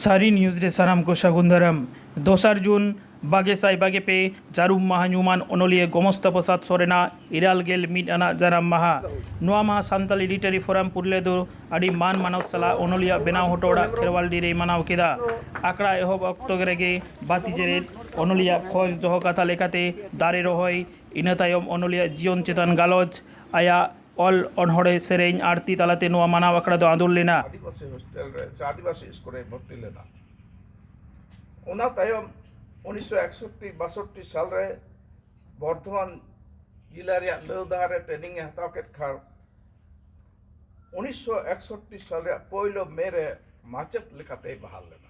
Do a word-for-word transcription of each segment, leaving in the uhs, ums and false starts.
ᱥᱟᱹᱨᱤ ᱱᱤᱭᱩᱡᱽ ᱨᱮ ᱥᱟᱱᱟᱢ ᱠᱚ ᱥᱟᱹᱜᱩᱱ ᱫᱟᱨᱟᱢ᱾ ᱫᱚᱥᱟᱨ ᱡᱩᱱ ᱵᱟᱜᱮ ᱥᱟᱭ ᱵᱟᱜᱮ ᱯᱮ ᱡᱟᱹᱨᱩᱢ ᱢᱟᱦᱟ ᱧᱩᱢᱟᱱ ᱚᱱᱚᱞᱤᱭᱟᱹ ᱜᱚᱢᱚᱥᱛᱟ ᱯᱨᱚᱥᱟᱫᱽ ᱥᱚᱨᱮᱱᱟᱜ ᱤᱨᱟᱞ ᱜᱮᱞ ᱢᱤᱫ ᱟᱱᱟᱜ ᱡᱟᱱᱟᱢ ᱢᱟᱦᱟ᱾ ᱱᱚᱣᱟ ᱢᱟᱦᱟ ᱥᱟᱱᱛᱟᱞ ᱞᱤᱴᱟᱨᱮᱨᱤ ᱯᱷᱳᱨᱟᱢ ᱯᱩᱨᱩᱞᱤᱭᱟᱹ ᱫᱚ ᱟᱹᱰᱤ ᱢᱟᱱ ᱢᱟᱱᱚᱛ ᱥᱟᱞᱟᱜ ᱚᱱᱚᱞᱤᱭᱟᱹ ᱵᱮᱱᱟᱣ ᱦᱚᱴᱚ ᱚᱲᱟᱜ ᱠᱷᱮᱨᱣᱟᱞᱰᱤ ᱨᱮᱭ ᱢᱟᱱᱟᱣ ᱠᱮᱫᱟ᱾ ᱟᱠᱷᱲᱟ ᱮᱦᱚᱵ ᱚᱠᱛᱚ ᱨᱮᱜᱮ ᱵᱟᱹᱛᱤ ᱡᱮᱨᱮᱫ ᱚᱱᱚᱞᱤᱭᱟᱹ ᱠᱷᱚᱡᱽ ᱫᱚᱦᱚ ᱠᱟᱛᱷᱟ ᱞᱮᱠᱟᱛᱮ ᱫᱟᱨᱮ ᱨᱚᱦᱚᱭ, ᱤᱱᱟᱹ ᱛᱟᱭᱚᱢ ᱚᱱᱚᱞᱤᱭᱟᱹ ᱡᱤᱭᱚᱱ ᱪᱮᱛᱟᱱ ᱜᱟᱞᱚᱪ, ᱟᱭᱟᱜ ᱚᱞ ᱚᱱᱚᱬᱦᱮ ᱥᱮᱨᱮᱧ ᱟᱨᱛᱤ ᱛᱟᱞᱟᱛᱮ ᱱᱚᱣᱟ ᱢᱟᱱᱟᱣ ᱟᱠᱷᱲᱟ ᱫᱚ ᱟᱸᱫᱳᱲ ᱞᱮᱱᱟ᱾ ᱟᱹᱫᱤᱵᱟᱹᱥᱤ ᱦᱳᱥᱴᱮᱞ ᱨᱮ ᱥᱮ ᱟᱹᱫᱤᱵᱟᱹᱥᱤ ᱤᱥᱠᱩᱞ ᱨᱮ ᱵᱷᱚᱨᱛᱤ ᱞᱮᱱᱟ᱾ ᱚᱱᱟ ᱛᱟᱭᱚᱢ ᱩᱱᱤᱥᱥᱚ ᱮᱠᱥᱚᱴᱴᱤ ᱵᱟᱥᱚᱴᱴᱤ ᱥᱟᱞ ᱨᱮ ᱵᱚᱨᱫᱷᱚᱢᱟᱱ ᱡᱮᱞᱟ ᱨᱮᱭᱟᱜ ᱞᱟᱹᱣᱫᱟᱦᱟ ᱨᱮ ᱴᱨᱮᱱᱤᱝ ᱮ ᱦᱟᱛᱟᱣ ᱠᱮᱫ ᱠᱷᱟᱱ ᱩᱱᱤᱥᱥᱚ ᱮᱠᱥᱚᱴᱴᱤ ᱥᱟᱞ ᱨᱮᱭᱟᱜ ᱯᱳᱭᱞᱳ ᱢᱮ ᱨᱮ ᱢᱟᱪᱮᱫ ᱞᱮᱠᱟᱛᱮᱭ ᱵᱟᱦᱟᱞ ᱞᱮᱱᱟ᱾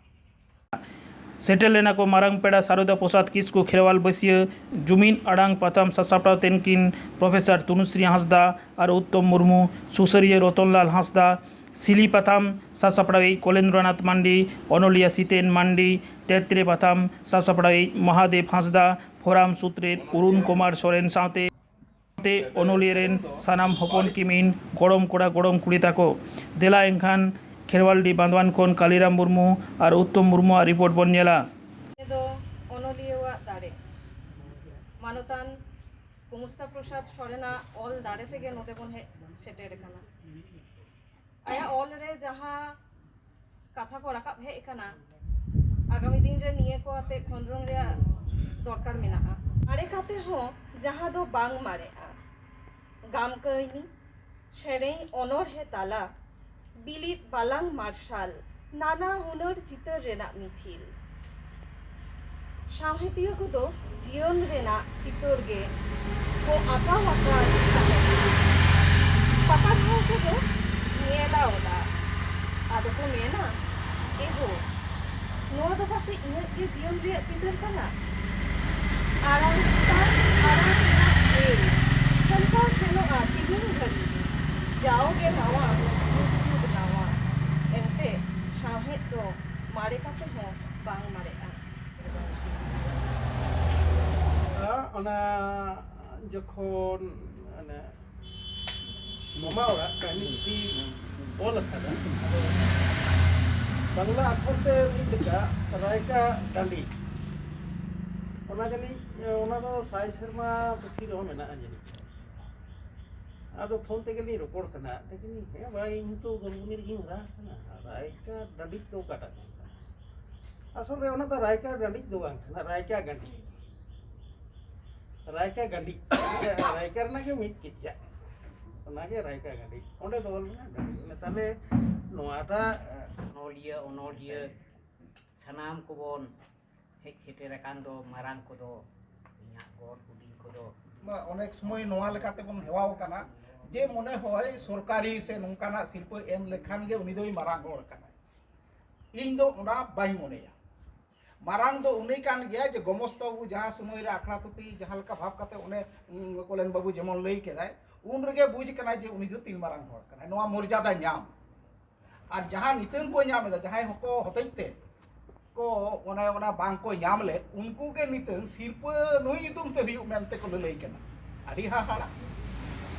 ᱥᱮᱴᱮᱨ ᱞᱮᱱᱟ ᱠᱚ ᱢᱟᱨᱟᱝ ᱯᱮᱲᱟ ᱥᱟᱨᱚᱫᱟ ᱯᱨᱚᱥᱟᱫᱽ ᱠᱤᱥᱠᱩ ᱠᱷᱮᱨᱣᱟᱞ ᱵᱟᱹᱥᱭᱟᱹ ᱡᱩᱢᱤᱫ ᱟᱲᱟᱝ ᱯᱟᱛᱷᱟᱢ ᱥᱟᱥᱟᱯᱲᱟᱣ ᱛᱮᱱᱠᱤᱱ ᱯᱨᱚᱯᱷᱮᱥᱚᱨ ᱛᱚᱱᱩᱥᱨᱤ ᱦᱟᱸᱥᱫᱟ ᱟᱨ ᱩᱛᱛᱚᱢ ᱢᱩᱨᱢᱩ, ᱥᱩᱥᱟᱹᱨᱤᱭᱟᱹ ᱨᱚᱛᱚᱱᱞᱟᱞ ᱦᱟᱸᱥᱫᱟ, ᱥᱤᱞᱤ ᱯᱟᱛᱷᱟᱢ ᱥᱟᱥᱟᱯᱲᱟᱣᱤᱡ ᱠᱚᱞᱮᱱᱫᱨᱚᱱᱟᱛᱷ ᱢᱟᱱᱰᱤ, ᱚᱱᱚᱞᱤᱭᱟᱹ ᱥᱤᱛᱮᱱ ᱢᱟᱱᱰᱤ, ᱛᱮᱛᱨᱮ ᱯᱟᱛᱷᱟᱢ ᱥᱟᱥᱟᱯᱲᱟᱣᱤᱡ ᱢᱚᱦᱟᱫᱮᱵ ᱦᱟᱸᱥᱫᱟ, ᱯᱷᱳᱨᱟᱢ ᱥᱩᱛᱨᱮᱛ ᱚᱨᱩᱱ ᱠᱩᱢᱟᱨ ᱥᱚᱨᱮᱱ ᱥᱟᱶᱛᱮ ᱛᱮ ᱚᱱᱚᱞᱤᱭᱟᱹ ᱨᱮᱱ ᱥᱟᱱᱟᱢ ᱦᱚᱯᱚᱱ ᱠᱤᱢᱤᱱ, ᱜᱚᱲᱚᱢ ᱠᱚᱲᱟ ᱜᱚᱲᱚᱢ ᱠᱩᱲᱤ ᱛᱟᱠᱚ᱾ ᱫᱮᱞᱟ ᱮᱱᱠᱷᱟᱱ ᱠᱷᱮᱨᱣᱟᱞᱰᱤ ᱵᱟᱸᱫᱣᱟᱱ ᱠᱷᱚᱱ ᱠᱟᱞᱤᱨᱟᱢ ᱢᱩᱨᱢᱩ ᱟᱨ ᱩᱛᱛᱚᱢ ᱢᱩᱨᱢᱩᱣᱟᱜ ᱨᱤᱯᱳᱨᱴ ᱵᱚᱱ ᱧᱮᱞᱟ᱾ ᱱᱤᱭᱟᱹ ᱫᱚ ᱚᱱᱚᱞᱤᱭᱟᱹᱣᱟᱜ ᱫᱟᱲᱮ᱾ ᱢᱟᱱᱚᱛᱟᱱ ᱠᱚᱢᱩᱥᱛᱟ ᱯᱨᱚᱥᱟᱫᱽ ᱥᱚᱨᱮᱱᱟᱜ ᱚᱞ ᱫᱟᱲᱮ ᱛᱮᱜᱮ ᱱᱚᱰᱮ ᱵᱚᱱ ᱦᱮᱡ ᱥᱮᱴᱮᱨ ᱟᱠᱟᱱᱟ᱾ ᱟᱭᱟᱜ ᱚᱞ ᱨᱮ ᱡᱟᱦᱟᱸ ᱠᱟᱛᱷᱟ ᱠᱚ ᱨᱟᱠᱟᱵ ᱦᱮᱡ ᱟᱠᱟᱱᱟ, ᱟᱜᱟᱢᱤ ᱫᱤᱱ ᱨᱮ ᱱᱤᱭᱟᱹ ᱠᱚ ᱟᱛᱮ ᱠᱷᱚᱸᱫᱽᱨᱚᱱ ᱨᱮᱭᱟᱜ ᱫᱚᱨᱠᱟᱨ ᱢᱮᱱᱟᱜᱼᱟ᱾ ᱢᱟᱨᱮ ᱠᱟᱛᱮ ᱦᱚᱸ ᱡᱟᱦᱟᱸ ᱫᱚ ᱵᱟᱝ ᱢᱟᱨᱮᱜᱼᱟ, ᱜᱟᱢ ᱠᱟᱹᱦᱱᱤ, ᱥᱮᱨᱮᱧ, ᱚᱱᱚᱬᱦᱮ ᱛᱟᱞᱟ, ᱵᱤᱞᱤᱫ ᱵᱟᱞᱟᱝ ᱢᱟᱨᱥᱟᱞ, ᱱᱟᱱᱟ ᱦᱩᱱᱟᱹᱨ ᱪᱤᱛᱟᱹᱨ ᱨᱮᱱᱟᱜ ᱢᱤᱪᱷᱤᱞ᱾ ᱥᱟᱶᱦᱮᱫᱤᱭᱟᱹ ᱠᱚᱫᱚ ᱡᱤᱭᱚᱱ ᱨᱮᱱᱟᱜ ᱪᱤᱛᱟᱹᱨ ᱜᱮ ᱠᱚ ᱟᱸᱠᱟᱣ ᱟᱠᱟᱫ ᱛᱟᱦᱮᱸᱫ᱾ ᱯᱟᱛᱟᱱ ᱦᱚᱲ ᱠᱚᱫᱚ ᱧᱮᱞᱟᱣᱫᱟ᱾ ᱟᱫᱚ ᱠᱚ ᱢᱮᱱᱟ, "ᱮᱦᱳ, ᱱᱚᱣᱟ ᱫᱚ ᱯᱟᱥᱮᱡ ᱤᱧᱟᱹᱜ ᱜᱮ ᱡᱤᱭᱚᱱ ᱨᱮᱭᱟᱜ ᱪᱤᱛᱟᱹᱨ ᱠᱟᱱᱟ?" ᱟᱲᱟᱝ ᱪᱮᱛᱟᱱ ᱟᱲᱟᱝ ᱨᱮᱱᱟᱜ ᱵᱮᱞ ᱪᱷᱟᱞᱠᱟᱣ ᱥᱮᱱᱚᱜᱼᱟ ᱛᱤᱢᱤᱱ ᱜᱷᱟᱹᱲᱤ, ᱡᱟᱣᱜᱮ ᱱᱟᱣᱟ, ᱡᱩᱜᱽ ᱡᱩᱜᱽ ᱱᱟᱣᱟ᱾ ᱮᱱᱛᱮ ᱥᱟᱶᱦᱮᱫ ᱫᱚ ᱢᱟᱨᱮ ᱠᱟᱛᱮ ᱦᱚᱸ ᱵᱟᱝ ᱢᱟᱨᱮᱜᱼᱟ᱾ ᱚᱱᱟ ᱡᱚᱠᱷᱚᱱ ᱚᱱᱮ ᱢᱟᱢᱟ ᱚᱲᱟᱜ ᱠᱟᱹᱦᱱᱤ ᱯᱩᱛᱷᱤ ᱚᱞ ᱟᱠᱟᱫᱟ, ᱟᱫᱚ ᱵᱟᱝᱞᱟ ᱟᱠᱷᱚᱨ ᱛᱮ ᱢᱤᱫ ᱞᱮᱠᱟ ᱨᱟᱭᱠᱟ ᱰᱟᱹᱰᱤ᱾ ᱚᱱᱟ ᱡᱟᱹᱱᱤᱡ, ᱚᱱᱟ ᱫᱚ ᱥᱟᱭ ᱥᱮᱨᱢᱟ ᱯᱩᱛᱷᱤ ᱨᱮᱦᱚᱸ ᱢᱮᱱᱟᱜᱼᱟ ᱡᱟᱹᱱᱤᱡ᱾ ᱟᱫᱚ ᱯᱷᱳᱱ ᱛᱮᱜᱮ ᱞᱤᱧ ᱨᱚᱯᱚᱲ ᱠᱟᱱᱟ, ᱟᱫᱚ ᱠᱤᱱ, "ᱦᱮᱸ ᱵᱟᱭ, ᱤᱧ ᱛᱚ ᱜᱚᱞᱜᱩᱱᱤ ᱨᱮᱜᱤᱧ ᱦᱟᱨᱟ ᱟᱠᱟᱱᱟ, ᱨᱟᱭᱠᱟ ᱰᱟᱹᱰᱤ ᱫᱚ ᱚᱠᱟᱴᱟᱜ ᱠᱟᱱᱟ?" ᱟᱥᱚᱞ ᱨᱮ ᱚᱱᱟ ᱫᱚ ᱨᱟᱭᱠᱟ ᱰᱟᱹᱰᱤ ᱫᱚ ᱵᱟᱝ ᱠᱟᱱᱟ, ᱨᱟᱭᱠᱟ ᱜᱟᱹᱰᱤ᱾ ᱨᱟᱭᱠᱟ ᱜᱟᱹᱰᱤ᱾ ᱨᱟᱭᱠᱟ ᱨᱮᱱᱟᱜ ᱜᱮ ᱢᱤᱫ ᱠᱮᱪᱟᱜ᱾ ᱚᱱᱟᱜᱮ ᱨᱟᱭᱠᱟ ᱜᱟᱹᱰᱤ᱾ ᱚᱸᱰᱮ ᱫᱚ ᱚᱞ ᱢᱮᱱᱟᱜᱼᱟ ᱜᱟᱹᱰᱤ᱾ ᱚᱱᱟ ᱛᱟᱦᱞᱮ ᱱᱚᱣᱟᱴᱟᱜ ᱚᱱᱚᱞᱤᱭᱟᱹ, ᱚᱱᱚᱞᱤᱭᱟᱹ ᱥᱟᱱᱟᱢ ᱠᱚᱵᱚᱱ ᱦᱮᱡ ᱥᱮᱴᱮᱨ ᱟᱠᱟᱱ ᱫᱚ, ᱢᱟᱨᱟᱝ ᱠᱚᱫᱚ, ᱤᱧᱟᱹᱜ ᱜᱚᱲ ᱦᱩᱰᱤᱧ ᱠᱚᱫᱚ᱾ ᱢᱟ ᱚᱱᱮᱠ ᱥᱚᱢᱚᱭ ᱱᱚᱣᱟ ᱞᱮᱠᱟᱛᱮ ᱵᱚᱱ ᱦᱮᱣᱟᱣ ᱠᱟᱱᱟ ᱡᱮ ᱢᱚᱱᱮ ᱦᱚᱭ ᱥᱚᱨᱠᱟᱨᱤ ᱥᱮ ᱱᱚᱝᱠᱟᱱᱟᱜ ᱥᱤᱨᱯᱟᱹ ᱮᱢ ᱞᱮᱠᱷᱟᱱ ᱜᱮ ᱩᱱᱤ ᱫᱚᱭ ᱢᱟᱨᱟᱝ ᱦᱚᱲ ᱠᱟᱱᱟᱭ᱾ ᱤᱧ ᱫᱚ ᱚᱱᱟ ᱵᱟᱹᱧ ᱢᱚᱱᱮᱭᱟ᱾ ᱢᱟᱨᱟᱝ ᱫᱚ ᱩᱱᱤ ᱠᱟᱱ ᱜᱮᱭᱟ ᱡᱮ ᱜᱚᱢᱚᱥᱛᱟ ᱵᱟᱹᱵᱩ ᱡᱟᱦᱟᱸ ᱥᱚᱢᱚᱭ ᱨᱮ ᱟᱠᱷᱲᱟ ᱛᱷᱩᱛᱤ ᱡᱟᱦᱟᱸ ᱞᱮᱠᱟ ᱵᱷᱟᱵᱽ ᱠᱟᱛᱮ ᱚᱱᱮ, ᱩᱸ, ᱠᱚᱞᱮᱱ ᱵᱟᱹᱵᱩ ᱡᱮᱢᱚᱱ ᱞᱟᱹᱭ ᱠᱮᱫᱟᱭ, ᱩᱱ ᱨᱮᱜᱮ ᱵᱩᱡᱽ ᱠᱟᱱᱟᱭ ᱡᱮ ᱩᱱᱤ ᱫᱚ ᱛᱤᱱ ᱢᱟᱨᱟᱝ ᱦᱚᱲ ᱠᱟᱱᱟᱭ, ᱱᱚᱣᱟ ᱢᱚᱨᱡᱟᱫᱟ ᱧᱟᱢ᱾ ᱟᱨ ᱡᱟᱦᱟᱸ ᱱᱤᱛᱟᱹᱝ ᱠᱚ ᱧᱟᱢ ᱮᱫᱟ, ᱡᱟᱦᱟᱸᱭ ᱦᱚᱸᱠᱚ ᱦᱚᱛᱮᱡ ᱛᱮ ᱠᱚ ᱚᱱᱮ ᱚᱱᱟ ᱵᱟᱝ ᱠᱚ ᱧᱟᱢ ᱞᱮᱫ, ᱩᱱᱠᱩ ᱜᱮ ᱱᱤᱛᱟᱹᱝ ᱥᱤᱨᱯᱟᱹ ᱱᱩᱭ ᱧᱩᱛᱩᱢ ᱛᱮ ᱦᱩᱭᱩᱜ ᱢᱮᱱᱛᱮ ᱠᱚ ᱞᱟᱹᱞᱟᱹᱭ ᱠᱟᱱᱟ᱾ ᱟᱹᱰᱤ ᱦᱟᱦᱟᱲᱟ᱾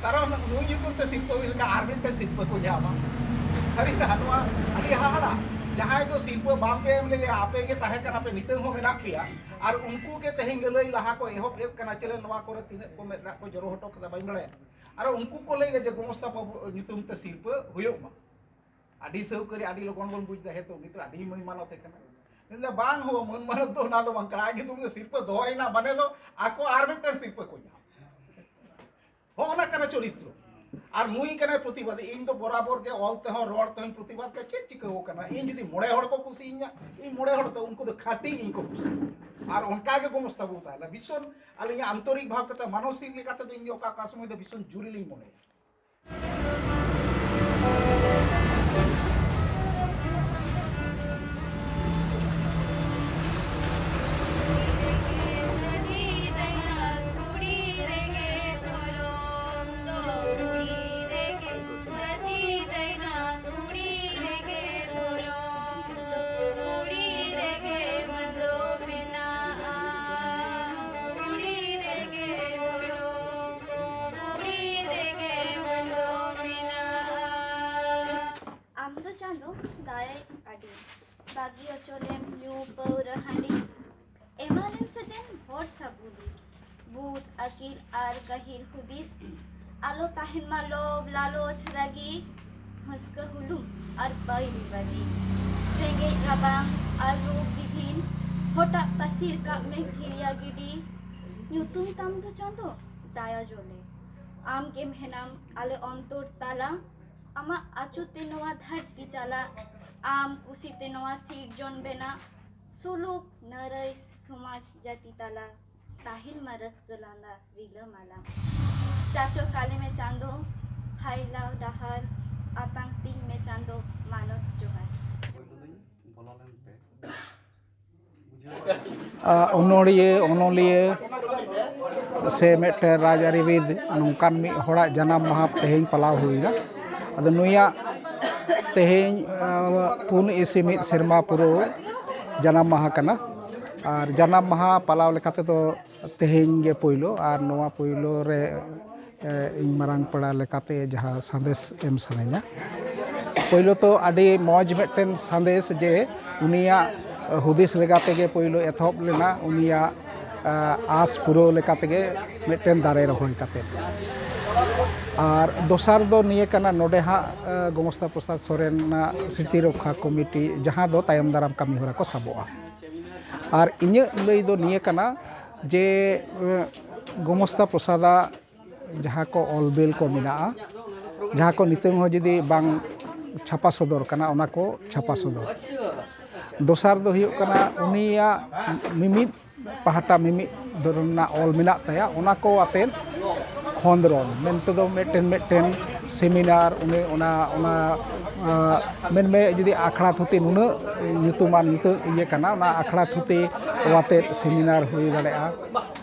ᱠᱟᱨᱚᱱ ᱱᱩᱭ ᱧᱩᱛᱩᱢ ᱛᱮ ᱥᱤᱨᱯᱟᱹ ᱦᱩᱭ ᱞᱮᱠᱷᱟᱱ ᱟᱨ ᱢᱤᱫᱴᱮᱱ ᱥᱤᱨᱯᱟᱹ ᱠᱚ ᱧᱟᱢᱟ᱾ ᱥᱟᱹᱨᱤ ᱠᱟᱛᱷᱟ, ᱱᱚᱣᱟ ᱟᱹᱰᱤ ᱦᱟᱦᱟᱲᱟ᱾ ᱡᱟᱦᱟᱸᱭ ᱫᱚ ᱥᱤᱨᱯᱟᱹ ᱵᱟᱝ ᱯᱮ ᱮᱢ ᱞᱮᱫᱮᱭᱟ, ᱟᱯᱮ ᱜᱮ ᱛᱟᱦᱮᱸ ᱠᱟᱱᱟ ᱯᱮ, ᱱᱤᱛᱟᱹᱝ ᱦᱚᱸ ᱢᱮᱱᱟᱜ ᱯᱮᱭᱟ, ᱟᱨ ᱩᱱᱠᱩ ᱜᱮ ᱛᱮᱦᱮᱧ ᱞᱟᱹᱞᱟᱹᱭ ᱞᱟᱦᱟ ᱠᱚ ᱮᱦᱚᱵ ᱮᱫ ᱠᱟᱱᱟ᱾ ᱪᱮᱞᱮ ᱱᱚᱣᱟ ᱠᱚᱨᱮ ᱛᱤᱱᱟᱹᱜ ᱠᱚ ᱢᱮᱫ ᱫᱟᱜ ᱠᱚ ᱡᱚᱨᱚ ᱦᱚᱴᱚ ᱠᱟᱫᱟ ᱵᱟᱹᱧ ᱵᱟᱲᱟᱭᱟ᱾ ᱟᱨ ᱩᱱᱠᱩ ᱠᱚ ᱞᱟᱹᱭ ᱮᱫᱟ ᱡᱮ ᱜᱚᱢᱚᱥᱛᱟ ᱵᱟᱹᱵᱩ ᱧᱩᱛᱩᱢ ᱛᱮ ᱥᱤᱨᱯᱟᱹ ᱦᱩᱭᱩᱜ ᱢᱟ᱾ ᱟᱹᱰᱤ ᱥᱟᱹᱣᱠᱟᱹᱨᱤ, ᱟᱹᱰᱤ ᱞᱚᱜᱚᱱ ᱵᱚᱱ ᱵᱩᱡᱽ ᱮᱫᱟ, ᱦᱮᱸ ᱛᱚ, ᱩᱱᱤ ᱛᱚ ᱟᱹᱰᱤ ᱢᱟᱹᱱ ᱢᱟᱱᱚᱛ ᱮ ᱠᱟᱱᱟ᱾ ᱢᱮᱱᱫᱟ, "ᱵᱟᱝ ᱦᱳ, ᱢᱟᱹᱱ ᱢᱟᱱᱚᱛ ᱫᱚ ᱚᱱᱟ ᱫᱚ ᱵᱟᱝ ᱠᱟᱱᱟ, ᱟᱡ ᱧᱩᱛᱩᱢ ᱜᱮ ᱥᱤᱨᱯᱟᱹ ᱫᱚᱦᱚᱭᱮᱱᱟ, ᱢᱟᱱᱮ ᱫᱚ ᱟᱠᱚ ᱟᱨ ᱢᱤᱫᱴᱮᱱ ᱥᱤᱨᱯᱟᱹ ᱠᱚ ᱧᱟᱢ᱾" ᱦᱚᱸ, ᱚᱱᱟ ᱠᱟᱱᱟ ᱪᱚᱨᱤᱛᱨᱚ᱾ ᱟᱨ ᱱᱩᱭ ᱠᱟᱱᱟᱭ ᱯᱨᱚᱛᱤᱵᱟᱫᱤ᱾ ᱤᱧ ᱫᱚ ᱵᱚᱨᱟᱵᱚᱨ ᱜᱮ ᱚᱞ ᱛᱮᱦᱚᱸ ᱨᱚᱲ ᱛᱮᱦᱚᱸᱧ ᱯᱨᱚᱛᱤᱵᱟᱫ ᱠᱟᱜᱼᱟ᱾ ᱪᱮᱫ ᱪᱤᱠᱟᱹᱣ ᱠᱟᱱᱟ? ᱤᱧ ᱡᱩᱫᱤ ᱢᱚᱬᱮ ᱦᱚᱲ ᱠᱚ ᱠᱩᱥᱤᱭᱟᱹᱧᱟ, ᱤᱧ ᱢᱚᱬᱮ ᱦᱚᱲ ᱛᱮ ᱩᱱᱠᱩ ᱫᱚ ᱠᱷᱟᱹᱴᱤ ᱤᱧ ᱠᱚ ᱠᱩᱥᱤᱭᱟᱹᱧᱟ᱾ ᱟᱨ ᱚᱱᱠᱟ ᱜᱮ ᱜᱚᱢᱚᱥᱛᱟ ᱵᱟᱹᱵᱩ ᱛᱟᱦᱮᱱᱟ᱾ ᱵᱷᱤᱥᱚᱱ ᱟᱹᱞᱤᱧᱟᱜ ᱟᱱᱛᱚᱨᱤᱠ ᱵᱷᱟᱵᱽ ᱠᱟᱛᱮ, ᱢᱟᱱᱚᱥᱤᱠ ᱞᱮᱠᱟ ᱛᱮᱫᱚ ᱤᱧ ᱫᱚ ᱚᱠᱟ, ᱚᱠᱟ ᱥᱚᱢᱚᱭ ᱫᱚ ᱵᱷᱤᱥᱚᱱ ᱡᱩᱨᱤ ᱞᱤᱧ ᱢᱚᱱᱮᱭᱟ᱾ ᱟᱢ ᱫᱚ ᱪᱟᱸᱫᱚ ᱫᱟᱭᱟ ᱵᱟᱹᱜᱤ ᱦᱚᱪᱚ ᱞᱮᱢ ᱧᱩ ᱯᱟᱹᱣᱨᱟᱹ ᱦᱟᱺᱰᱤ, ᱮᱢᱟᱱᱮᱢ ᱥᱮᱫᱮᱢ ᱦᱚᱲ ᱥᱟᱹᱜᱩᱱᱤ᱾ ᱵᱩᱫ ᱟᱹᱠᱤᱞ ᱟᱨ ᱜᱟᱹᱦᱤᱨ ᱦᱩᱫᱤᱥ, ᱟᱞᱚ ᱛᱟᱦᱮᱱ ᱢᱟ ᱞᱚᱵᱽ ᱞᱟᱞᱚᱪ ᱨᱟᱹᱜᱤ, ᱦᱟᱹᱥᱠᱟᱹ ᱦᱩᱞᱩᱢ ᱟᱨ ᱵᱟᱹᱭᱨᱤ ᱵᱟᱹᱜᱤ᱾ ᱨᱮᱸᱜᱮᱡ ᱨᱟᱵᱟᱝ ᱟᱨ ᱨᱳᱜᱽ ᱵᱤᱫᱷᱤᱱ, ᱦᱚᱴᱟᱜ ᱯᱟᱹᱥᱤᱨ ᱠᱟᱜ ᱢᱮ ᱜᱤᱨᱭᱟ ᱜᱤᱰᱤ᱾ ᱧᱩᱛᱩᱢ ᱛᱟᱢ ᱫᱚ ᱪᱟᱸᱫᱚ ᱫᱟᱭᱟ ᱡᱚᱞᱮ, ᱟᱢ ᱜᱮᱢ ᱦᱮᱱᱟᱢ ᱟᱞᱮ ᱚᱱᱛᱚᱨ ᱛᱟᱞᱟ᱾ ᱟᱢᱟᱜ ᱟᱹᱪᱩᱨ ᱛᱮ ᱱᱚᱣᱟ ᱫᱷᱟᱹᱨᱛᱤ ᱪᱟᱞᱟᱜ, ᱟᱢ ᱠᱩᱥᱤᱛᱮ ᱱᱚᱣᱟ ᱥᱤᱨᱡᱚᱱ ᱵᱮᱱᱟᱜ᱾ ᱥᱩᱞᱩᱠ ᱱᱟᱹᱨᱟᱹᱭ ᱥᱚᱢᱟᱡᱽ ᱡᱟᱹᱛᱤ ᱛᱟᱞᱟ, ᱛᱟᱦᱮᱱ ᱢᱟ ᱨᱟᱹᱥᱠᱟᱹ ᱞᱟᱸᱫᱟ ᱨᱤᱞᱟᱹᱢᱟᱞᱟ᱾ ᱪᱟᱪᱚ ᱠᱟᱞᱮᱢᱮ ᱪᱟᱸᱫᱚ, ᱯᱷᱟᱭᱞᱟᱣ ᱰᱟᱦᱟᱨ ᱟᱛᱟᱝ ᱛᱤᱧ ᱢᱮ ᱪᱟᱸᱫᱚ, ᱢᱟᱱᱚᱛ ᱡᱚᱦᱟᱨ᱾ ᱟ, ᱚᱱᱚᱲᱤᱭᱟᱹ, ᱚᱱᱚᱞᱤᱭᱟᱹ ᱥᱮ ᱢᱤᱫᱴᱮᱱ ᱨᱟᱡᱽᱟᱹᱨᱤᱵᱤᱫ, ᱱᱚᱝᱠᱟᱱ ᱢᱤᱫ ᱦᱚᱲᱟᱜ ᱡᱟᱱᱟᱢ ᱢᱟᱦᱟ ᱛᱮᱦᱮᱧ ᱯᱟᱞᱟᱣ ᱦᱩᱭᱱᱟ᱾ ᱟᱫᱚ ᱱᱩᱭᱟᱜ ᱛᱮᱦᱮᱧ, ᱟ, ᱯᱩᱱ ᱤᱥᱤ ᱢᱤᱫ ᱥᱮᱨᱢᱟ ᱯᱩᱨᱟᱹᱣ ᱡᱟᱱᱟᱢ ᱢᱟᱦᱟ ᱠᱟᱱᱟ᱾ ᱟᱨ ᱡᱟᱱᱟᱢ ᱢᱟᱦᱟ ᱯᱟᱞᱟᱣ ᱞᱮᱠᱟ ᱛᱮᱫᱚ ᱛᱮᱦᱮᱧ ᱜᱮ ᱯᱳᱭᱞᱳ, ᱟᱨ ᱱᱚᱣᱟ ᱯᱳᱭᱞᱳ ᱨᱮ, ᱮ, ᱤᱧ ᱢᱟᱨᱟᱝ ᱯᱮᱲᱟ ᱞᱮᱠᱟᱛᱮ ᱡᱟᱦᱟᱸ ᱥᱟᱸᱫᱮᱥ ᱮᱢ ᱥᱟᱱᱟᱧᱟ, ᱯᱳᱭᱞᱳ ᱛᱚ ᱟᱹᱰᱤ ᱢᱚᱡᱽ ᱢᱤᱫᱴᱮᱱ ᱥᱟᱸᱫᱮᱥ ᱡᱮ ᱩᱱᱤᱭᱟᱜ ᱦᱩᱫᱤᱥ ᱞᱮᱠᱟ ᱛᱮᱜᱮ ᱯᱳᱭᱞᱳ ᱮᱛᱚᱦᱚᱵ ᱞᱮᱱᱟ ᱩᱱᱤᱭᱟᱜ, ᱟ, ᱟᱸᱥ ᱯᱩᱨᱟᱹᱣ ᱞᱮᱠᱟ ᱛᱮᱜᱮ ᱢᱤᱫᱴᱮᱱ ᱫᱟᱨᱮ ᱨᱚᱦᱚᱭ ᱠᱟᱛᱮ᱾ ᱟᱨ ᱫᱚᱥᱟᱨ ᱫᱚ ᱱᱤᱭᱟᱹ ᱠᱟᱱᱟ, ᱱᱚᱰᱮ ᱦᱟᱸᱜ, ᱟ, ᱜᱳᱢᱚᱥᱛᱟ ᱯᱨᱚᱥᱟᱫᱽ ᱥᱚᱨᱮᱱᱟᱜ ᱥᱨᱤᱛᱤ ᱨᱚᱠᱠᱷᱟ ᱠᱚᱢᱤᱴᱤ, ᱡᱟᱦᱟᱸ ᱫᱚ ᱛᱟᱭᱚᱢ ᱫᱟᱨᱟᱢ ᱠᱟᱹᱢᱤ ᱦᱚᱨᱟ ᱠᱚ ᱥᱟᱵᱚᱜᱼᱟ᱾ ᱟᱨ ᱤᱧᱟᱹᱜ ᱞᱟᱹᱭ ᱫᱚ ᱱᱤᱭᱟᱹ ᱠᱟᱱᱟ ᱡᱮ, ᱮ, ᱜᱳᱢᱚᱥᱛᱟ ᱯᱨᱚᱥᱟᱫᱟᱜ ᱡᱟᱦᱟᱸ ᱠᱚ ᱚᱞ ᱵᱤᱞ ᱠᱚ ᱢᱮᱱᱟᱜᱼᱟ, ᱡᱟᱦᱟᱸ ᱠᱚ ᱱᱤᱛᱚᱝ ᱦᱚᱸ ᱡᱩᱫᱤ ᱵᱟᱝ ᱪᱷᱟᱯᱟ ᱥᱚᱫᱚᱨ ᱠᱟᱱᱟ, ᱚᱱᱟ ᱠᱚ ᱪᱷᱟᱯᱟ ᱥᱚᱫᱚᱨ᱾ ᱫᱚᱥᱟᱨ ᱫᱚ ᱦᱩᱭᱩᱜ ᱠᱟᱱᱟ, ᱩᱱᱤᱭᱟᱜ ᱢᱤᱢᱤᱫ ᱯᱟᱦᱴᱟ ᱢᱤᱢᱤᱫ ᱫᱷᱚᱨᱚᱢ ᱨᱮᱱᱟᱜ ᱚᱞ ᱢᱮᱱᱟᱜ ᱛᱟᱭᱟ, ᱚᱱᱟ ᱠᱚ ᱟᱛᱮᱫ ᱠᱷᱚᱸᱫᱽᱨᱚᱱ ᱢᱮᱱᱛᱮ ᱫᱚ ᱢᱤᱫᱴᱮᱱ, ᱢᱤᱫᱴᱮᱱ ᱥᱮᱢᱤᱱᱟᱨ, ᱩᱱᱤ ᱚᱱᱟ, ᱚᱱᱟ, ᱟ, ᱢᱮᱱᱢᱮ ᱡᱩᱫᱤ ᱟᱠᱷᱲᱟ ᱛᱷᱩᱛᱤ ᱱᱩᱱᱟᱹᱜ ᱧᱩᱛᱩᱢᱟᱱ, ᱧᱩᱛᱟᱹᱛ ᱤᱭᱟᱹ ᱠᱟᱱᱟ, ᱚᱱᱟ ᱟᱠᱷᱲᱟ ᱛᱷᱩᱛᱤ ᱟᱛᱮᱫ ᱥᱮᱢᱤᱱᱟᱨ ᱦᱩᱭ ᱫᱟᱲᱮᱭᱟᱜᱼᱟ᱾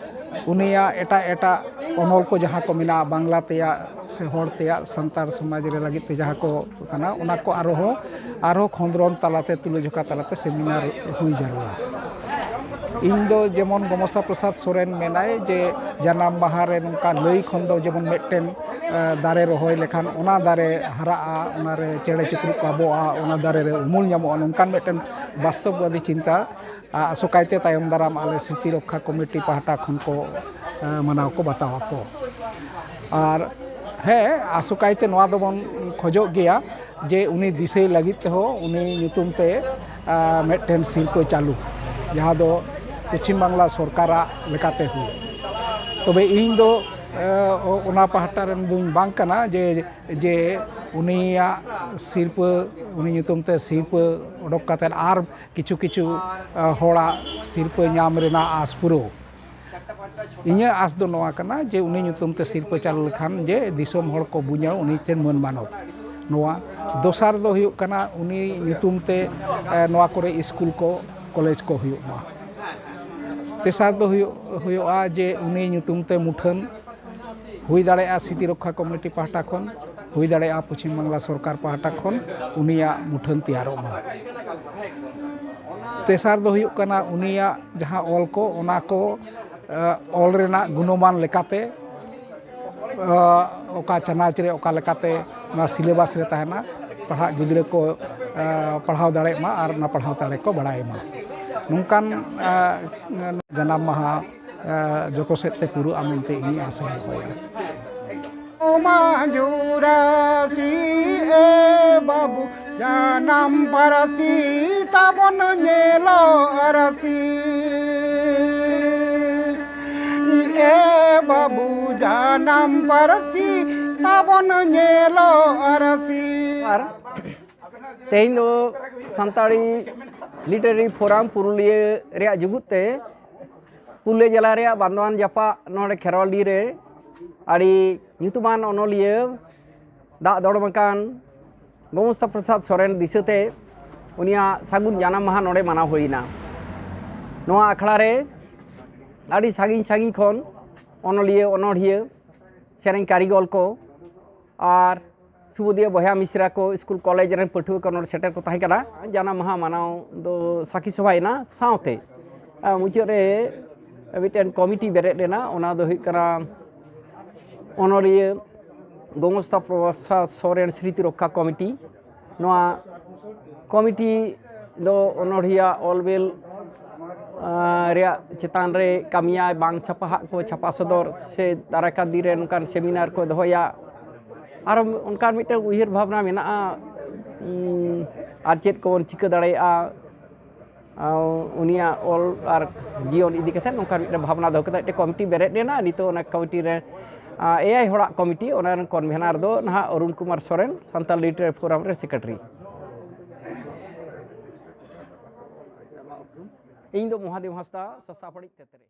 ᱩᱱᱤᱭᱟᱜ ᱮᱴᱟᱜ ᱮᱴᱟᱜ ᱚᱱᱚᱞ ᱠᱚ ᱡᱟᱦᱟᱸ ᱠᱚ ᱢᱮᱱᱟᱜᱼᱟ, ᱵᱟᱝᱞᱟ ᱛᱮᱭᱟᱜ ᱥᱮ ᱦᱚᱲ ᱛᱮᱭᱟᱜ, ᱥᱟᱱᱛᱟᱲ ᱥᱚᱢᱟᱡᱽ ᱨᱮ ᱞᱟᱹᱜᱤᱫ ᱛᱮ ᱡᱟᱦᱟᱸ ᱠᱚ ᱠᱟᱱᱟ, ᱚᱱᱟ ᱠᱚ ᱟᱨᱦᱚᱸ, ᱟᱨᱦᱚᱸ ᱠᱷᱚᱸᱫᱽᱨᱚᱱ ᱛᱟᱞᱟᱛᱮ, ᱛᱩᱞᱟᱹᱡᱚᱠᱷᱟ ᱛᱟᱞᱟᱛᱮ ᱥᱮᱢᱤᱱᱟᱨ ᱦᱩᱭ ᱡᱟᱹᱨᱩᱲᱟ᱾ ᱤᱧ ᱫᱚ ᱡᱮᱢᱚᱱ ᱜᱚᱢᱚᱥᱛᱟ ᱯᱨᱚᱥᱟᱫᱽ ᱥᱚᱨᱮᱱ ᱢᱮᱱᱟᱭ ᱡᱮ ᱡᱟᱱᱟᱢ ᱢᱟᱦᱟ ᱨᱮ ᱱᱚᱝᱠᱟ ᱞᱟᱹᱭ ᱠᱷᱚᱱ ᱫᱚ ᱡᱮᱢᱚᱱ ᱢᱤᱫᱴᱮᱱ, ᱮ, ᱫᱟᱨᱮ ᱨᱚᱦᱚᱭ ᱞᱮᱠᱷᱟᱱ ᱚᱱᱟ ᱫᱟᱨᱮ ᱦᱟᱨᱟᱜᱼᱟ, ᱚᱱᱟᱨᱮ ᱪᱮᱬᱮ ᱪᱤᱯᱨᱩᱫ ᱠᱚ ᱟᱵᱚᱜᱼᱟ, ᱚᱱᱟ ᱫᱟᱨᱮ ᱨᱮ ᱩᱢᱩᱞ ᱧᱟᱢᱚᱜᱼᱟ, ᱱᱚᱝᱠᱟᱱ ᱢᱤᱫᱴᱮᱱ ᱵᱟᱥᱛᱚᱵᱵᱟᱫᱤ ᱪᱤᱱᱛᱟ, ᱟ, ᱟᱥᱚᱠᱟᱭᱛᱮ ᱛᱟᱭᱚᱢ ᱫᱟᱨᱟᱢ ᱟᱞᱮ ᱥᱨᱤᱛᱤ ᱨᱚᱠᱠᱷᱟ ᱠᱚᱢᱤᱴᱤ ᱯᱟᱦᱴᱟ ᱠᱷᱚᱱ ᱠᱚ, ᱮ, ᱢᱟᱱᱟᱣ ᱠᱚ ᱵᱟᱛᱟᱣ ᱟᱠᱚ᱾ ᱟᱨ ᱦᱮᱸ, ᱟᱥᱚᱠᱟᱭᱛᱮ ᱱᱚᱣᱟ ᱫᱚᱵᱚᱱ ᱠᱷᱚᱡᱚᱜ ᱜᱮᱭᱟ ᱡᱮ ᱩᱱᱤ ᱫᱤᱥᱟᱹᱭ ᱞᱟᱹᱜᱤᱫ ᱛᱮᱦᱚᱸ ᱩᱱᱤ ᱧᱩᱛᱩᱢ ᱛᱮ, ᱟ, ᱢᱤᱫᱴᱮᱱ ᱥᱤᱨᱯᱟᱹ ᱪᱟᱹᱞᱩ, ᱡᱟᱦᱟᱸ ᱫᱚ ᱯᱚᱪᱷᱤᱢ ᱵᱟᱝᱞᱟ ᱥᱚᱨᱠᱟᱨᱟᱜ ᱞᱮᱠᱟᱛᱮ ᱦᱩᱭᱩᱜ᱾ ᱛᱚᱵᱮ ᱤᱧ ᱫᱚ, ᱮ, ᱚ-, ᱚᱱᱟ ᱯᱟᱦᱴᱟ ᱨᱮᱱ ᱫᱚᱧ ᱵᱟᱝ ᱠᱟᱱᱟ ᱡᱮ, ᱡᱮ ᱩᱱᱤᱭᱟᱜ ᱥᱤᱨᱯᱟᱹ, ᱩᱱᱤ ᱧᱩᱛᱩᱢ ᱛᱮ ᱥᱤᱨᱯᱟᱹ ᱚᱰᱚᱠ ᱠᱟᱛᱮᱫ ᱟᱨ ᱠᱤᱪᱷᱩ ᱠᱤᱪᱷᱩ, ᱮ, ᱦᱚᱲᱟᱜ ᱥᱤᱨᱯᱟᱹ ᱧᱟᱢ ᱨᱮᱱᱟᱜ ᱟᱸᱥ ᱯᱩᱨᱟᱹᱣ᱾ ᱤᱧᱟᱹᱜ ᱟᱸᱥ ᱫᱚ ᱱᱚᱣᱟ ᱠᱟᱱᱟ ᱡᱮ ᱩᱱᱤ ᱧᱩᱛᱩᱢ ᱛᱮ ᱥᱤᱨᱯᱟᱹ ᱪᱟᱞ ᱞᱮᱠᱷᱟᱱ ᱡᱮ ᱫᱤᱥᱚᱢ ᱦᱚᱲ ᱠᱚ ᱵᱩᱡᱟ ᱩᱱᱤ ᱴᱷᱮᱱ ᱢᱟᱹᱱ ᱢᱟᱱᱚᱛ᱾ ᱱᱚᱣᱟ ᱫᱚᱥᱟᱨ ᱫᱚ ᱦᱩᱭᱩᱜ ᱠᱟᱱᱟ ᱩᱱᱤ ᱧᱩᱛᱩᱢ ᱛᱮ, ᱮ, ᱱᱚᱣᱟ ᱠᱚᱨᱮ ᱥᱠᱩᱞ ᱠᱚ, ᱠᱚᱞᱮᱡᱽ ᱠᱚ ᱦᱩᱭᱩᱜ ᱢᱟ᱾ ᱛᱮᱥᱟᱨ ᱫᱚ ᱦᱩᱭᱩᱜ, ᱦᱩᱭᱩᱜᱼᱟ ᱡᱮ ᱩᱱᱤ ᱧᱩᱛᱩᱢ ᱛᱮ ᱢᱩᱴᱷᱟᱹᱱ, ᱦᱩᱭ ᱫᱟᱲᱮᱭᱟᱜᱼᱟ ᱥᱨᱤᱛᱤ ᱨᱚᱠᱠᱷᱟ ᱠᱚᱢᱤᱴᱤ ᱯᱟᱦᱴᱟ ᱠᱷᱚᱱ, ᱦᱩᱭ ᱫᱟᱲᱮᱭᱟᱜᱼᱟ ᱯᱚᱪᱷᱤᱢ ᱵᱟᱝᱞᱟ ᱥᱚᱨᱠᱟᱨ ᱯᱟᱦᱴᱟ ᱠᱷᱚᱱ ᱩᱱᱤᱭᱟᱜ ᱢᱩᱴᱷᱟᱹᱱ ᱛᱮᱭᱟᱨᱚᱜ ᱢᱟ᱾ ᱛᱮᱥᱟᱨ ᱫᱚ ᱦᱩᱭᱩᱜ ᱠᱟᱱᱟ ᱩᱱᱤᱭᱟᱜ ᱡᱟᱦᱟᱸ ᱚᱞ ᱠᱚ, ᱚᱱᱟ ᱠᱚ, ᱮ, ᱚᱞ ᱨᱮᱱᱟᱜ ᱜᱩᱱᱚᱢᱟᱱ ᱞᱮᱠᱟᱛᱮ, ᱮ, ᱚᱠᱟ ᱪᱟᱱᱟᱪ ᱨᱮ ᱚᱠᱟ ᱞᱮᱠᱟᱛᱮ ᱱᱚᱣᱟ ᱥᱤᱞᱮᱵᱟᱥ ᱨᱮ ᱛᱟᱦᱮᱱᱟ, ᱯᱟᱲᱦᱟᱜ ᱜᱤᱫᱽᱨᱟᱹ ᱠᱚ, ᱮ, ᱯᱟᱲᱦᱟᱣ ᱫᱟᱲᱮᱭᱟᱜ ᱢᱟ ᱟᱨ ᱚᱱᱟ ᱯᱟᱲᱦᱟᱣ ᱫᱟᱲᱮ ᱠᱚ ᱵᱟᱲᱟᱭ ᱢᱟ᱾ ᱱᱚᱝᱠᱟᱱ, ᱮ, ᱡᱟᱱᱟᱢ ᱢᱟᱦᱟ, ᱮ, ᱡᱚᱛᱚ ᱥᱮᱫ ᱛᱮ ᱯᱩᱨᱟᱹᱜᱼᱟ ᱢᱮᱱᱛᱮ ᱤᱧ ᱟᱥᱟᱧ ᱫᱚᱦᱚᱭᱟ᱾ ᱢᱟᱹᱡᱷᱩ ᱨᱟᱹᱥᱤ ᱮ ᱵᱟᱹᱵᱩ, ᱡᱟᱱᱟᱢ ᱯᱟᱹᱨᱥᱤ ᱛᱟᱵᱚᱱ ᱧᱮᱞᱚᱜ ᱟᱹᱨᱥᱤ᱾ ᱮ ᱵᱟᱹᱵᱩ, ᱡᱟᱱᱟᱢ ᱯᱟᱹᱨᱥᱤ ᱛᱟᱵᱚᱱ ᱧᱮᱞᱚᱜ ᱟᱹᱨᱥᱤ᱾ ᱟᱨ ᱛᱮᱦᱮᱧ ᱫᱚ ᱥᱟᱱᱛᱟᱲᱤ ᱞᱤᱴᱟᱨᱮᱨᱤ ᱯᱷᱳᱨᱟᱢ ᱯᱩᱨᱩᱞᱤᱭᱟᱹ ᱨᱮᱭᱟᱜ ᱡᱩᱜᱩᱫ ᱛᱮ ᱯᱩᱨᱩᱞᱤᱭᱟᱹ ᱡᱮᱞᱟ ᱨᱮᱭᱟᱜ ᱵᱟᱱᱫᱳᱣᱟᱱ ᱡᱟᱯᱟᱜ ᱱᱚᱰᱮ ᱠᱷᱮᱨᱣᱟᱞᱰᱤ ᱨᱮ ᱟᱹᱰᱤ ᱧᱩᱛᱩᱢᱟᱱ ᱚᱱᱚᱞᱤᱭᱟᱹ ᱫᱟᱜ ᱫᱚᱲᱚᱢ ᱟᱠᱟᱱ ᱜᱚᱢᱚᱥᱛᱟ ᱯᱨᱚᱥᱟᱫᱽ ᱥᱚᱨᱮᱱ ᱫᱤᱥᱟᱹᱛᱮ ᱩᱱᱤᱭᱟᱜ ᱥᱟᱹᱜᱩᱱ ᱡᱟᱱᱟᱢ ᱢᱟᱦᱟ ᱱᱚᱰᱮ ᱢᱟᱱᱟᱣ ᱦᱩᱭᱮᱱᱟ᱾ ᱱᱚᱣᱟ ᱟᱠᱷᱲᱟ ᱨᱮ ᱟᱹᱰᱤ ᱥᱟᱺᱜᱤᱧ ᱥᱟᱺᱜᱤᱧ ᱠᱷᱚᱱ ᱚᱱᱚᱞᱤᱭᱟᱹ, ᱚᱱᱚᱲᱦᱤᱭᱟᱹ, ᱥᱮᱨᱮᱧ ᱠᱟᱹᱨᱤᱜᱚᱞ ᱠᱚ ᱟᱨ ᱥᱩᱵᱩᱫᱤᱭᱟᱹ ᱵᱚᱭᱦᱟ ᱢᱤᱥᱨᱟ ᱠᱚ, ᱥᱠᱩᱞ ᱠᱚᱞᱮᱡᱽ ᱨᱮᱱ ᱯᱟᱹᱴᱷᱩᱣᱟᱹ ᱠᱚ ᱱᱚᱰᱮ ᱥᱮᱴᱮᱨ ᱠᱚ ᱛᱟᱦᱮᱸ ᱠᱟᱱᱟ᱾ ᱡᱟᱱᱟᱢ ᱢᱟᱦᱟ ᱢᱟᱱᱟᱣ ᱫᱚ ᱥᱟᱹᱠᱷᱤ ᱥᱚᱵᱷᱟᱭᱮᱱᱟ᱾ ᱥᱟᱶᱛᱮ ᱟᱨ ᱢᱩᱪᱟᱹᱫ ᱨᱮ ᱢᱤᱫᱴᱮᱱ ᱠᱚᱢᱤᱴᱤ ᱵᱮᱨᱮᱫ ᱮᱱᱟ, ᱚᱱᱟ ᱫᱚ ᱦᱩᱭᱩᱜ ᱠᱟᱱᱟ ᱚᱱᱚᱞᱤᱭᱟᱹ ᱜᱚᱝᱜᱚᱥᱛᱟ ᱯᱨᱚᱥᱟᱫᱽ ᱥᱚᱨᱮᱱ ᱥᱢᱨᱤᱛᱤ ᱨᱚᱠᱠᱷᱟ ᱠᱚᱢᱤᱴᱤ᱾ ᱱᱚᱣᱟ ᱠᱚᱢᱤᱴᱤ ᱫᱚ ᱚᱱᱚᱬᱦᱤᱭᱟᱹ ᱚᱞ ᱵᱮᱞ, ᱟᱸ, ᱨᱮᱭᱟᱜ ᱪᱮᱛᱟᱱ ᱨᱮ ᱠᱟᱹᱢᱤᱭᱟᱭ, ᱵᱟᱝ ᱪᱷᱟᱯᱟ ᱦᱟᱜ ᱠᱚ ᱪᱷᱟᱯᱟ ᱥᱚᱫᱚᱨ, ᱥᱮ ᱫᱟᱨᱟᱭ ᱠᱟᱱ ᱫᱤᱱ ᱨᱮ ᱱᱚᱝᱠᱟᱱ ᱥᱮᱢᱤᱱᱟᱨ ᱠᱚ ᱫᱚᱦᱚᱭᱟ᱾ ᱟᱨ ᱚᱱᱠᱟᱱ ᱢᱤᱫᱴᱟᱝ ᱩᱭᱦᱟᱹᱨ ᱵᱷᱟᱵᱽᱱᱟ ᱢᱮᱱᱟᱜᱼᱟ, ᱩᱸ, ᱟᱨ ᱪᱮᱫ ᱠᱚᱵᱚᱱ ᱪᱤᱠᱟᱹ ᱫᱟᱲᱮᱭᱟᱜᱼᱟ᱾ ᱟᱨ ᱩᱱᱤᱭᱟᱜ ᱚᱞ ᱟᱨ ᱡᱤᱭᱚᱱ ᱤᱫᱤ ᱠᱟᱛᱮ ᱱᱚᱝᱠᱟᱱ ᱢᱤᱫᱴᱟᱝ ᱵᱷᱟᱵᱽᱱᱟ ᱫᱚᱦᱚ ᱠᱟᱛᱮ ᱢᱤᱫᱴᱟᱝ ᱠᱚᱢᱤᱴᱤ ᱵᱮᱨᱮᱫ ᱞᱮᱱᱟ᱾ ᱱᱤᱛᱚᱜ ᱚᱱᱟ ᱠᱚᱢᱤᱴᱤ ᱨᱮ, ᱟᱸ, ᱮᱭᱟᱭ ᱦᱚᱲᱟᱜ ᱠᱚᱢᱤᱴᱤ, ᱚᱱᱟ ᱨᱮᱱ ᱠᱚᱱᱵᱷᱮᱱᱟᱨ ᱫᱚ ᱱᱟᱦᱟᱜ ᱚᱨᱩᱱ ᱠᱩᱢᱟᱨ ᱥᱚᱨᱮᱱ, ᱥᱟᱱᱛᱟᱲ ᱞᱤᱴᱟᱨᱮᱪᱟᱨ ᱯᱷᱳᱨᱟᱢ ᱨᱮᱱ ᱥᱮᱠᱨᱮᱴᱟᱨᱤ᱾ ᱤᱧ ᱫᱚ ᱢᱚᱦᱟᱫᱮᱵ ᱦᱟᱸᱥᱫᱟ, ᱥᱟᱥᱟᱯᱟᱲᱤ ᱛᱮᱛᱨᱮ᱾